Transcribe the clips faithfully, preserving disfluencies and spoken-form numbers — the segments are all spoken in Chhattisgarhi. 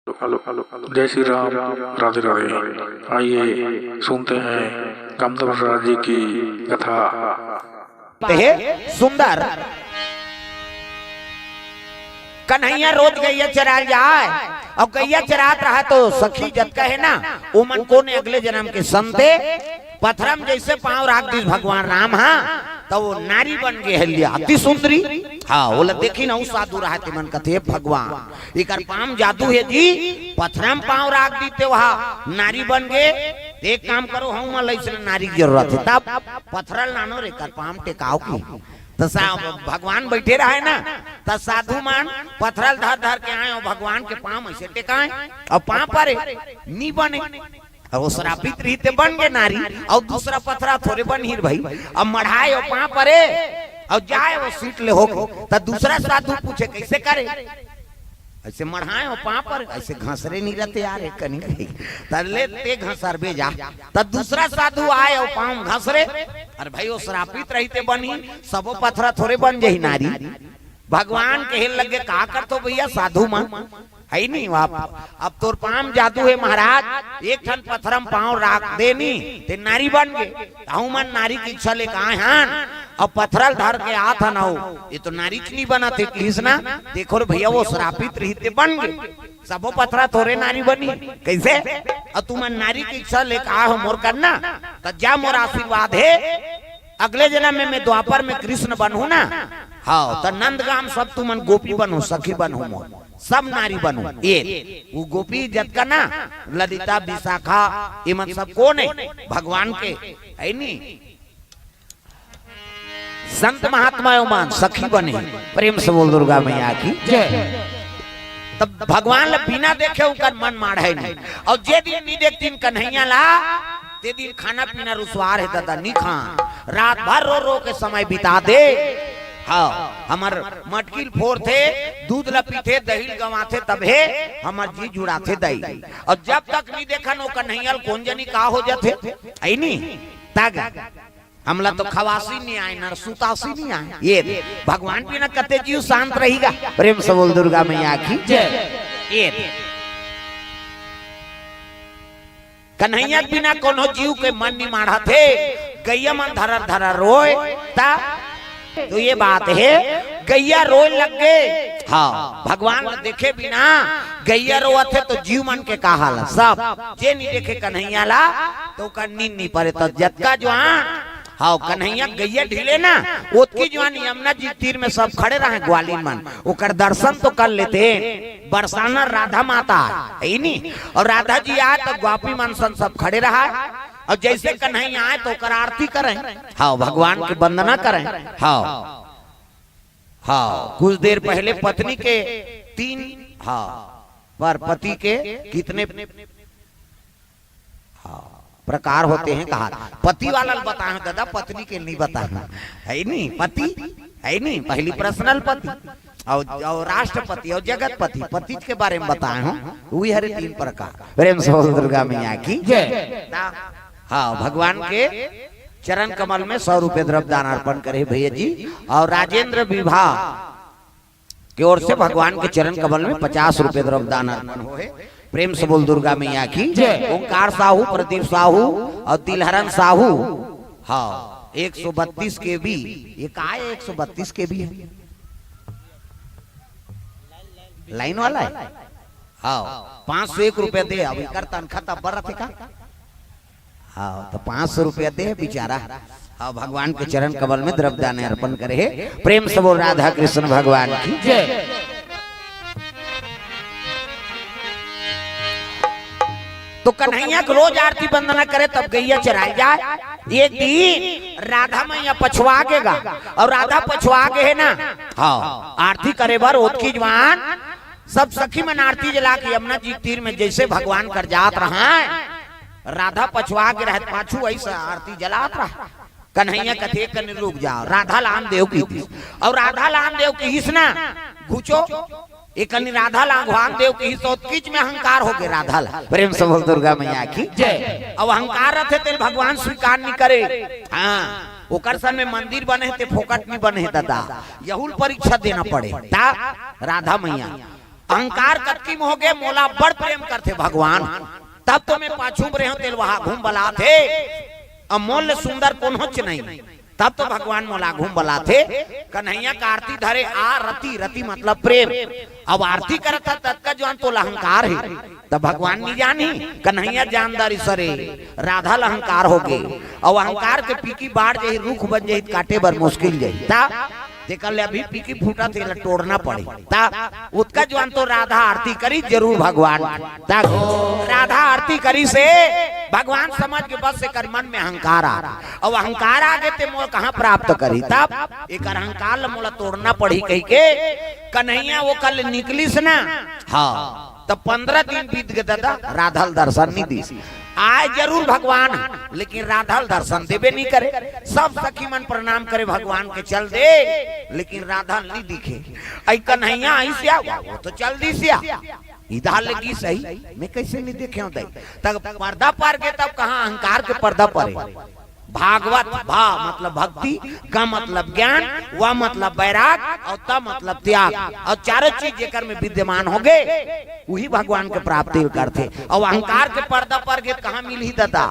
जय श्री राम। राधे राधे। आइए सुनते हैं कामदेव राजा जी की कथा। हे सुंदर, कन्हैया रोज गैया चराल जाए, अउ गैया चरात रहा तो सखी जतका हे ना, ओमन कोने अगले जनम के संते पथरा म जइसे पाँव राख दिस भगवान राम, हाँ, त ओ नारी बन गे हे, अति सुंदरी। हाँ, ओला देखिन अउ साधु रहा, तेमन कथे, "भगवान, एकर पाँव म जादू हे जी, पथरा म पाँव राख दिस ते ओहा नारी बन गे। एक काम करो, हमन ला अइसने नारी के जरूरत हे, तब पथरा ल लानो अउ एकर पाँव म टेकाव" कहिन। त सा-, भगवान बइठे रहे ना, त साधु मन पथरा ल धर धर के आए अउ भगवान के पाँव म अइसे टेकाए, अउ पाँव परे, नी बने। अउ ओ श्रापित रहिस ते बन गे नारी, अउ दूसरा पथरा थोरे बनही रे भई। अब मढ़ाए अउ पाँव परे, अउ जाए ओ सीट ले होके, त दूसरा साधु पूछे, "कइसे करे?" "अइसे मढ़ाए अउ पाँव परे, अइसे घसरे नी रहते यार, एक कनी कही।" "त ले ते घसरबे जा।" त दूसरा साधु आए अउ पाँव घसरे, "अरे भई, ओ श्रापित रहिस ते बनही, सबो पथरा थोरे बन जही नारी।" भगवान कहे लगे, "का करथो भइया साधु मन, हे नी, अब, अब तोर पाँव म जादू हे महाराज, एक ठन पथरा म पाँव राख दे नी, ते नारी बन गे। हमन नारी के इच्छा लेके आए हन, अब पथरा ल धर के आत हन, अउ ए तो नारी च नी बनत हे," कहिस ना। "देखो रे भइया, ओ श्रापित रहिस ते बन गे, सबो पथरा थोरे नारी बनही, कइसे? अउ तुमन नारी के इच्छा लेके आए हो मोर करा ना, त जा मोर आशीर्वाद हे, अगले जनम में मैं द्वापर में कृष्ण बनहूं ना, हाँ, त नंदगांव सब तुमन गोपी बनहू, सखी बनहू मोर, सब नारी बनहू।" ए, ओ गोपी जतका ना, ललिता, विशाखा, एमन सब कोन हे? भगवान के, हे नी? संत महात्मा ओमन सखी बने। प्रेम से बोल दुर्गा मैया की। जय। तब भगवान ला बिना देखे ओकर मन माढ़े नहीं। अउ जे दिन नी देखतिन कन्हैया ला, ते दिन खाना पीना रुसवार हे दादा, नी खान। रात भर रो रो के समय बिता दे। हाँ, हमर मटकी ल फोरथे, दूध ल पीथे, दही ल गंवाथे, तभे हमर जी जुड़ाथे दाई। अउ जब तक नी देखन ओ कन्हैया ल, कोन जनी का हो जाथे, हे नी? तग हमला तो खवासी नी आय, न सुतासी नी आय। ए दे, भगवान बिना कते जीव शांत रही गा। प्रेम से बोल दुर्गा मैया की। जय। ए दे, कन्हैया के बिना कोनो जीव के मन नी माढ़त हे। गैया मन धरर धरर रोय, त तो ए बात हे, गैया रोय लग गे। हाँ, भगवान ला देखे बिना गैया रोवत हे, त जीव मन के का हाल हे? सब जे नी देखे कन्हैया ला, त ओकर नींद नी परे। त जतका जुवान, हाँ, कन्हैया गैया ढीले ना, ओतकी जुवान यमुना जी तीर में सब खड़े रहे ग्वालिन मन, ओकर दर्शन तो कर लेते। बरसाना राधा माता हे नी, अउ राधा जी आय त गोपी मन सन सब खड़े रहा, अउ जइसे कन्हैया आय त ओकर आरती करे, हाँ, भगवान के वंदना करे, हाँ, हाँ, कुछ देर पहले पत्नी के तीन, हाँ, पर पति के कितने हाँ, प्रकार होते हैं कहा। पति वाला ल बताए हंव दादा, पत्नी के नहीं बताए हंव। हे नी, पति, हे नी, पहली पर्सनल पति, अउ, अउ राष्ट्रपति, अउ जगतपति, पति के बारे में बताए हंव, उही हरे तीन प्रकार। प्रेम से बोल दुर्गा मैया की। जय। हाँ, भगवान के चरण कमल में सौ रुपये द्रव्य दान अर्पण करे भैया जी। अउ राजेंद्र विभा के ओर से भगवान के चरण कमल में पचास रुपये द्रव्य दान अर्पण होहे। प्रेम से बोल दुर्गा मैया की। जय। ओंकार साहू, प्रदीप साहू अउ दिलहरन साहू। हाँ, एक सौ बत्तीस केवी। ए का हे, एक सौ बत्तीस केवी हे? लाइन वाला हे? हाँ, पाँच सौ एक रुपया दे। अब एकर तनखा त अब्बड़ रथे का? हाँ, त पाँच सौ रुपया दे बिचारा। हाँ, भगवान के चरण कमल में द्रव्य दान अर्पण करे हे। प्रेम से बोल राधा कृष्ण भगवान की। जय। तो कन्हैया के रोज आरती वंदना करे, तब गैया चराय जाय। एक दिन राधा मैया पछवा गे गा, अउ राधा पछवा गे हे ना, हाँ, आरती करे बर ओतकी जुवान सब सखी मन आरती जला के यमुना जी तीर में जइसे भगवान कर जात रहय, राधा पछवा गे रहय, पाछू अइसे आरती जलात रहय। कन्हैया कथे, "कनी रुक जाव, राधा ल आन देव," कहिस। अउ राधा ल आन देव कहिस ना, घुचो, ए कनी राधा ल आन देव कहिस, त ओतकीच में अहंकार होगे राधा ल। प्रेम से बोल दुर्गा मैया की। जय। अउ अहंकार रथे तेला भगवान स्वीकार नइ करे। हाँ, ओकर सन में मंदिर बने हे, ते फोकट नइ बने हे दादा, यहू ल परीक्षा देना पड़े। त राधा मैया अहंकार कतकी म होगे, मोला बड़ प्रेम करथे भगवान, तब तो मैं पाछू म रेहेंव, तेला आघू म बलाथे। अब मोर ले सुंदर कोनोच नहीं, तब तो भगवान मोला आघू म बलाथे। कन्हैया के आरती धरे, आ रति, रति मतलब प्रेम। अब आरती करत हे, ततका जुवान तोला अहंकार हे, त भगवान नी जानही? कन्हैया जानदार ईश्वर हे, राधा ल अहंकार होगे। अउ अहंकार के पीकी बाढ़ जाही, रुख बन जाही, त काटे बर मुश्किल जाही। त जेकर ले अभी पीकी फूटत हे, एला टोरना पड़ही। त ओतका जुवान तो राधा आरती करिस जरूर भगवान। त राधा आरती करिस हे, भगवान समझ गे बस एकर मन में अहंकार आ गे। अउ अहंकार आ गे ते मोला कहाँ प्राप्त करही? तब एकर अहंकार ल मोला तोरना पड़ही कहिके कन्हैया ओकर ले निकलिस ना। हाँ, त पंद्रह दिन बीत गे ददा, राधा ल दर्शन नी दिस। आय जरूर भगवान, लेकिन राधा ल दर्शन देबे नी करे। सब सखी मन प्रणाम करे भगवान के, चल दे, लेकिन राधा ल नी दिखे। अई कन्हैया अइसे आ, वो तो चल दिस या। इधर ले गिस हे, मैं कइसे नी देखेंव दई? तब पर्दा पर गे, तब कहाँ अहंकार के पर्दा परे। भागवत, भा मतलब भक्ति, ग मतलब ज्ञान, व मतलब वैराग, अउ त मतलब त्याग। अउ चारों चीज जेकर में विद्यमान होगे, उही भगवान के प्राप्ति करथे। अउ अहंकार के पर्दा पर गे त कहाँ मिलही ददा?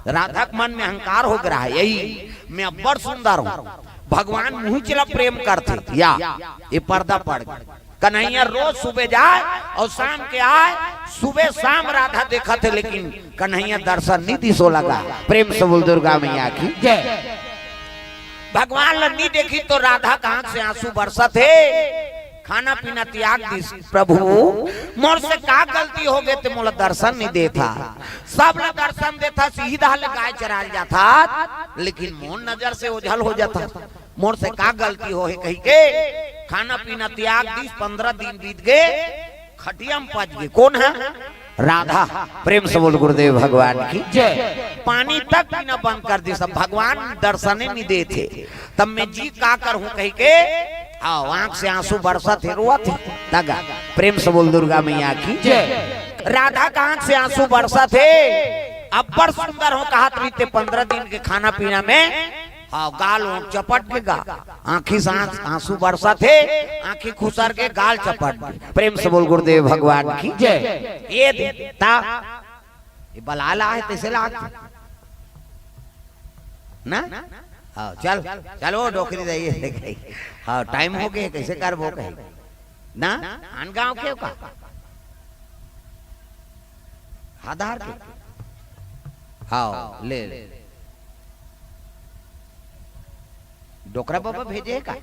राधा के मन में अहंकार होगे रहा, यही मैं अब्बड़ सुंदर हूँ, भगवान मुही चला प्रेम करथे, या ये पर्दा पड़ गे। कन्हैया रोज सुबह जाय अउ शाम के आय, सुबह शाम राधा देखत हे, लेकिन कन्हैया दर्शन नी दिस ओला गा। प्रेम से बोल दुर्गा मैया की। जय। भगवान ल नी देखिस तो राधा के आंख से आंसू बरसत हे, खाना पीना त्याग दिस। प्रभु, मोर से का गलती होगे ते मोला दर्शन नी देथा? सब ला दर्शन देथा, सीधा ले गाय चराय ल जाथा, लेकिन मोर नजर से ओझल हो जाथा। मोर से का गलती होहे कहिके खाना पीना त्याग दिस। पंद्रह दिन बीत गे, खटिया म पच गे। कोन हे? राधा। प्रेम से बोल गुरुदेव भगवान की। जय। पानी तक पीना बंद कर दिस, अब भगवान दर्शने नी देथे। तब मैं जी का करहूं कहिके, हाँ, आंख से आंसू बरसत हे, रोवत हे। तगा। प्रेम से बोल दुर्गा मैया की। जय। राधा के आंख से आंसू बरसत हे, अब्बड़ सुंदर हूं कहत रहिस ते पंद्रह दिन के खाना पीना में, हाँ, गाल ओंठ चपट गे गा, आंखी से आंस-, आंसू बरसत हे, आंखी खुसर गे, गाल चपट गे। प्रेम से बोल गुरुदेव भगवान की। जय। ये दे, ता, ये बलाला हे, तइसे लाग ना? हाँ, चल, चल, वो डोकरी दे, ये दे गई। हाँ, टाइम होगे, कइसे करबो कही? ना? आन गांव के का? आधार के? हाँ, ले, ले। डोकरा बाबा भेजे हे का?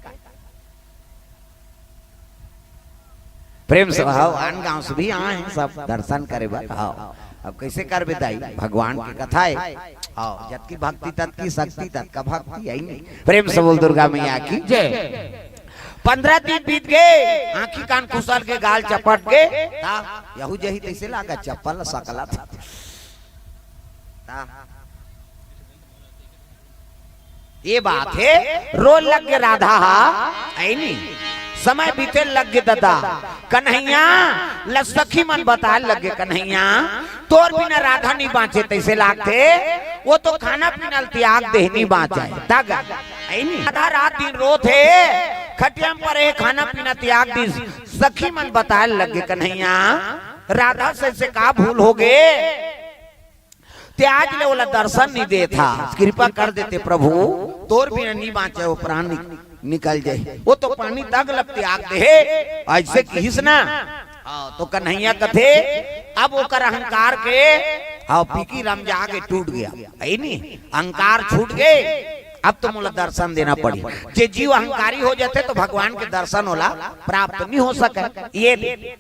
प्रेम से, हाँ, आन गांव से भी आए हे सब दर्शन करे बर। हाँ, अब कइसे करबे दाई, भगवान के कथा हे। हाँ, जतकी भक्ति ततकी शक्ति, ततका भक्ति हे नी। प्रेम से बोल दुर्गा मैया की। जय। पंद्रह दिन बीत गे, आंखी कान खुसर गे, गाल चपट गे, ता यहू जही तइसे लागा, चप्पल सकला था। ता ये बात हे, रोय लग गे राधा हा, हे नी? समय बीते लग गे ददा। कन्हैया ल सखी मन बताय लग गे, कन्हैया, तोर बिना राधा नी बांचे तइसे लागथे, वो तो खाना पीना ल त्याग दे, नी बांचे। तग, हे नी? आधा रात दिन रोत हे, खटिया म परे हे, खाना पीना त्याग दिस। सखी मन बताय लग गे, कन्हैया, राधा से, से का भूल होगे? ते आज ले ओला दर्शन नी देथा, कृपा कर देते प्रभु, तोर बिना नी बांचे, वो प्राण नि-, निकल जाही। वो तो पानी तक ल त्याग दे हे, अइसे किहिस ना। हाँ, तो कन्हैया कथे, अब ओकर अहंकार के, हाँ, पीकी रमजागे टूट गे, हे नी? अहंकार छूट गे, अब तो मोला दर्शन देना पड़ही। जे जीव अहंकारी हो जाथे, तो भगवान के दर्शन ओला प्राप्त नी हो सके। ये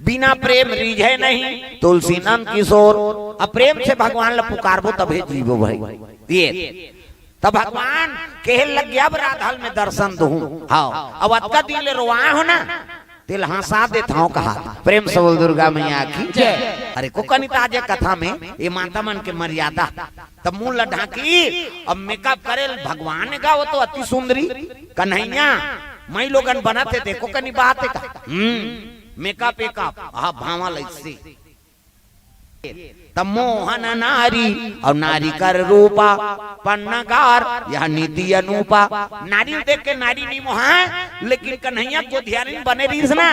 बिना प्रेम रीझे नहीं तुलसी नंद किशोर। अब प्रेम से भगवान ला पुकारबो तभे जीबो भाई। ये तब भगवान कहे लग गया, "अब राधा ल मैं दर्शन दूं।" हाँ, अब अतका दिन ले रोवाए हो ना, तेला हंसा देत हंव कहा। प्रेम से बोल दुर्गा मैया की जय। अरे को कनिता जे कथा में ये माता मन के मर्यादा, तब मुंह ला ढांकी, अब मेकअप करे ल भगवान गा, वो तो अति सुंदरी कन्हैया, मई लोगन बनत हे, देखो कनी बात हे का? हम्म, मेकअप, वेकअप, हाँ, भावा लइसे। त मोहन नारी अउ नारी कर रूपा, पन्नगार यह नीति अनूपा। नारी देख के नारी नी मोहाय, लेकिन कन्हैया गोधियारिन बने रहिस ना,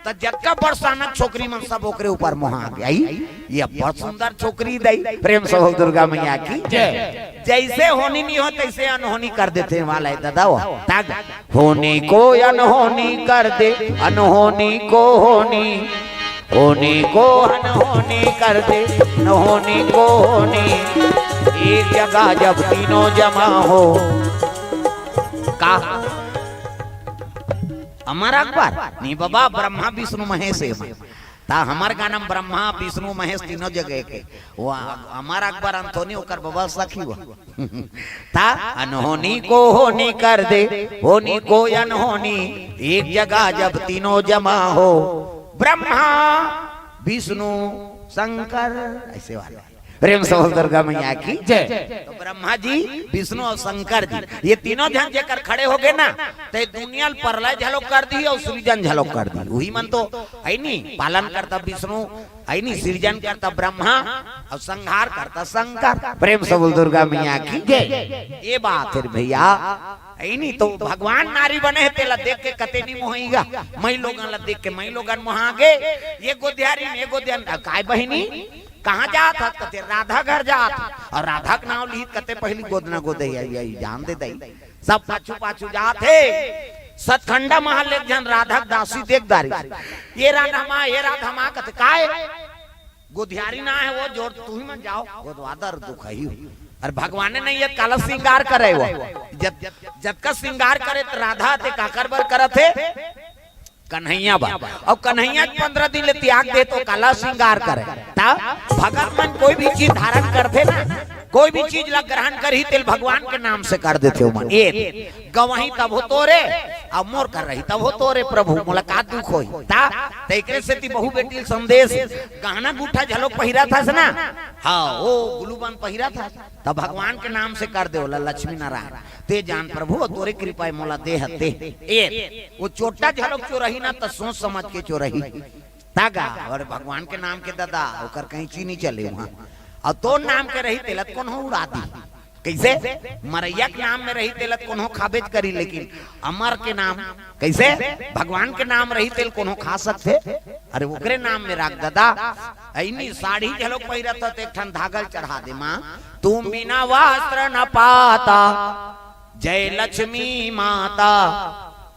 त जतका बड़ सानक छोकरी मन सब ओकरे ऊपर मोहा गे। आई, ये बड़ सुंदर छोकरी दई। प्रेम से बोल दुर्गा मैया की। जय। जैसे होनी नहीं हो, तैसे अनहोनी कर देथे वाला है दादा वो। ताग, होनी को अनहोनी कर दे, अनहोनी को होनी, होनी को अनहोनी कर दे, अनहोनी को होनी। एक जगह जब तीनों जमा हो, का अमर अकबर नहीं बाबा, ब्रह्मा विष्णु महेश है। ता हमर गाना में ब्रह्मा विष्णु महेश तीनों जगह के। वो अमर अकबर अंथोनी ओकर बबा सखी हुआ। ता अनहोनी को होनी कर दे, होनी को अनहोनी, एक जगह जब तीनों जमा हो, ब्रह्मा विष्णु शंकर, ऐसे वाले। प्रेम से बोल दुर्गा मैया की। जय। तो ब्रह्मा जी, विष्णु और शंकर जी, ये तीनों झन जेकर खड़े हो गए ना, ते दुनिया ल प्रलय झलोक कर दी और सृजन झलोक कर दी। वही मन तो है नी, पालन करता विष्णु, है नी, सृजन करता ब्रह्मा और संहार करता शंकर। प्रेम से बोल दुर्गा मैया की। जय। ये बात है भैया, है नी। तो भगवान नारी बने है, तेला देख के कते नहीं मोहईगा। मई लोगन ला देख के मई लोगन मोहा गे। ये गोधियारी, ये गोधियान, काय बहिनी, कहाँ जात हस? कथे, "राधा घर जात हँव।" और राधा के नाम लिहित कते पहली गोदना गोदई आई, आई, जान दे दई। सब पाछू पाछू जात हे। सतखंडा महल एक झन राधा के दासी देख डारी। "ये राधा माँ, ये राधा माँ," कथे, "काय?" "गोधियारी ना है वो, जोर तुही मन जाओ, गोदवादर दुख ही हो।" अरे भगवान ने नहीं ये काला श्रृंगार करे वो। जब, जब का श्रृंगार करे तो राधा ते काकर बर करत हे? कन्हैया बा। और कन्हैया के पंद्रह दिन ले त्याग दे तो काला श्रृंगार करे। ता भगत मन कोई भी चीज धारण करथे ना, कोई भी चीज ला ग्रहण करही तेल भगवान के नाम से कर देथे ओमन। ए गवही तब हो तोरे, अब मोर कर रही तब हो तोरे प्रभु, मोला का दुख होही? ता, त एकरे सेती बहू बेटी ल संदेश, गहना गुठा झलोक पहिरत हस ना, हाँ, ओ गुलूबंद पहिरत हस, त भगवान के नाम से कर दे ओला, लक्ष्मी नारायण। ते जान प्रभु, तोरे कृपा मोला दे हते। ए, वो चोट्टा झलोक चोरही ना, त सोच समझ के चोरही। तागा, और भगवान के नाम के दादा, ओकर कहीं चीनी चले वहाँ। और तोर नाम के रही तेलत कोनो उड़ा दी। कैसे? मरैया के नाम में रही तेलत कोनो खाबेच करी, लेकिन अमर के नाम, कैसे? भगवान के नाम रही तेल कोनो खा सकथे? अरे ओकरे नाम में राख दादा। ऐनी साड़ी झलोक पहिरत हो, त एक ठन धागल चढ़ा दे माँ। तुम बिना वस्त्र न पाता, जय लक्ष्मी माता,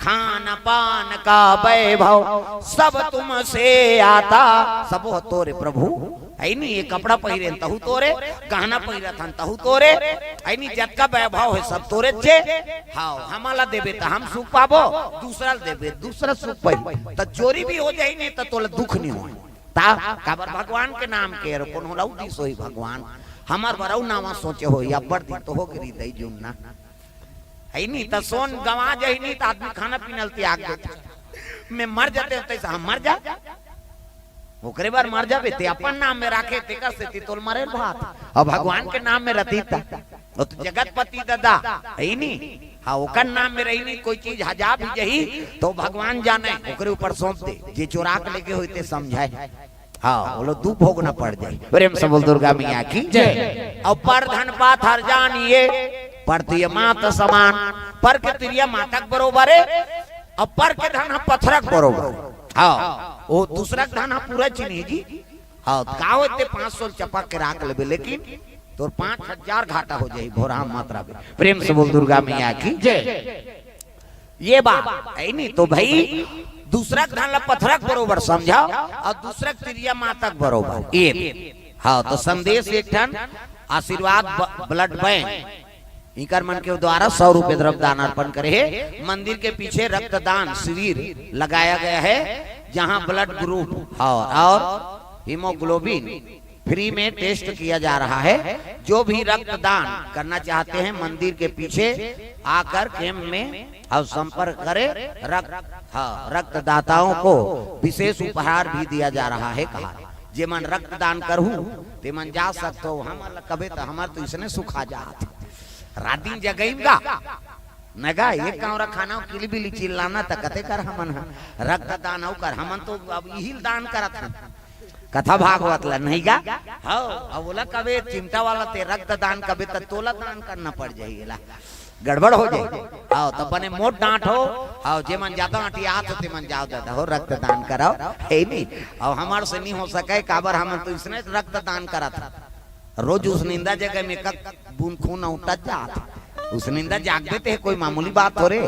खान पान का वैभव सब तुमसे आता। सबो ह तोरे प्रभु, ऐनी ये कपड़ा पहिरे तहु तोरे, गहना पहिरत हन तहु तोरे, ऐनी जतका वैभव है सब तोरे चे। हाव, हमला देबे त हम सुख पाबो, दूसरा ल देबे दूसरा सुख पाई। त चोरी भी हो जाई नहीं त तोला दुख नहीं होई। ता काबर भगवान के नाम के रो कोनो लौटी सोई भगवान। हमर बरऊ नावा सोचे हो, अब्बड़ दिन तो हो गिरी दई जुन्ना। है नी, त सोन गंवा जाही नी, त आदमी खाना पीना ल त्याग देथे। मैं मर जाते होते से हम मर जा, ओकरे बर मर जाबे, ते अपन नाम में राखे, तेकर सेती तोल मरे भात। और भगवान के नाम में रती त, वो तो जगतपति दादा, है नी? हाँ, ओकर नाम में रही नी, कोई चीज हजा भी जही, तो भगवान जाने, ओकरे ऊपर सौंप दे, जे चोरा के लेके होई ते समझाए। हाँ, बोलो, दू भोगना पड़ जाए। प्रेम से बोल दुर्गा मैया की। जय। और पर धन पाथर जानिए, परतीय मात समान। पर के तिरिया मातक बरोबर है, और पर के धन हम पथरक बरोबर। हाँ, वो दूसरा के धन हम पूरा चिन्हे जी। हाँ, का होते पाँच सौ चपक के राख लेबे, लेकिन तोर पाँच हजार घाटा हो जाई, भोरा मात्रा में। प्रेम से बोल दुर्गा मैया की। जय। ये बात है नी, तो भाई दूसरा के धन ला पथरक बरोबर समझाओ और दूसरा के तिरिया मातक बरोबर। ये हाँ, तो संदेश एक ठन आशीर्वाद ब-, ब्लड बैंक, इकर मन के द्वारा सौ रुपये द्रव्य दान अर्पण करे है। मंदिर के पीछे रक्तदान शिविर लगाया गया है, जहां ब्लड ग्रुप और, और हीमोग्लोबिन फ्री में टेस्ट किया जा रहा है। जो भी रक्तदान करना चाहते हैं, मंदिर के पीछे आकर कैंप में और संपर्क करें। रक्त, हाँ, रक्तदाताओं को विशेष उपहार भी दिया जा रहा है, कहा। जेमन रक्तदान करहू, तेमन जा सकते हो। हम कबे तो हमार तो इसने सुखा जात। रात दिन जगईम गा। नगा, एक गाँव रखाना, किलबिली चिल्लाना, त कते कर हमन ह। रक्तदान अउ कर, हमन तो अब इही ल दान करत हन। कथा भागवत ला नहीं गा? हव, अब ओला कबे चिमटा वाला ते रक्तदान कबे त तोला दान करना पड़ जाही एला। गड़बड़ हो जाए। हाव, त बने मोट डांट हो। हाव, जेमन जादा अंटियात हो, तेमन जाव दादा हो, रक्तदान कराव, हे नहीं? अउ हमर से नहीं हो सके, काबर हमन तो इसने रक्तदान करत हन। रोज उसनिंदा जगह में एक बूंद खून उठत जात। उसनिंदा जागबे ते कोई मामूली बात हो रे।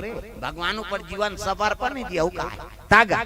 भगवान ऊपर जीवन समर्पण नहीं दिया, का है? तागा।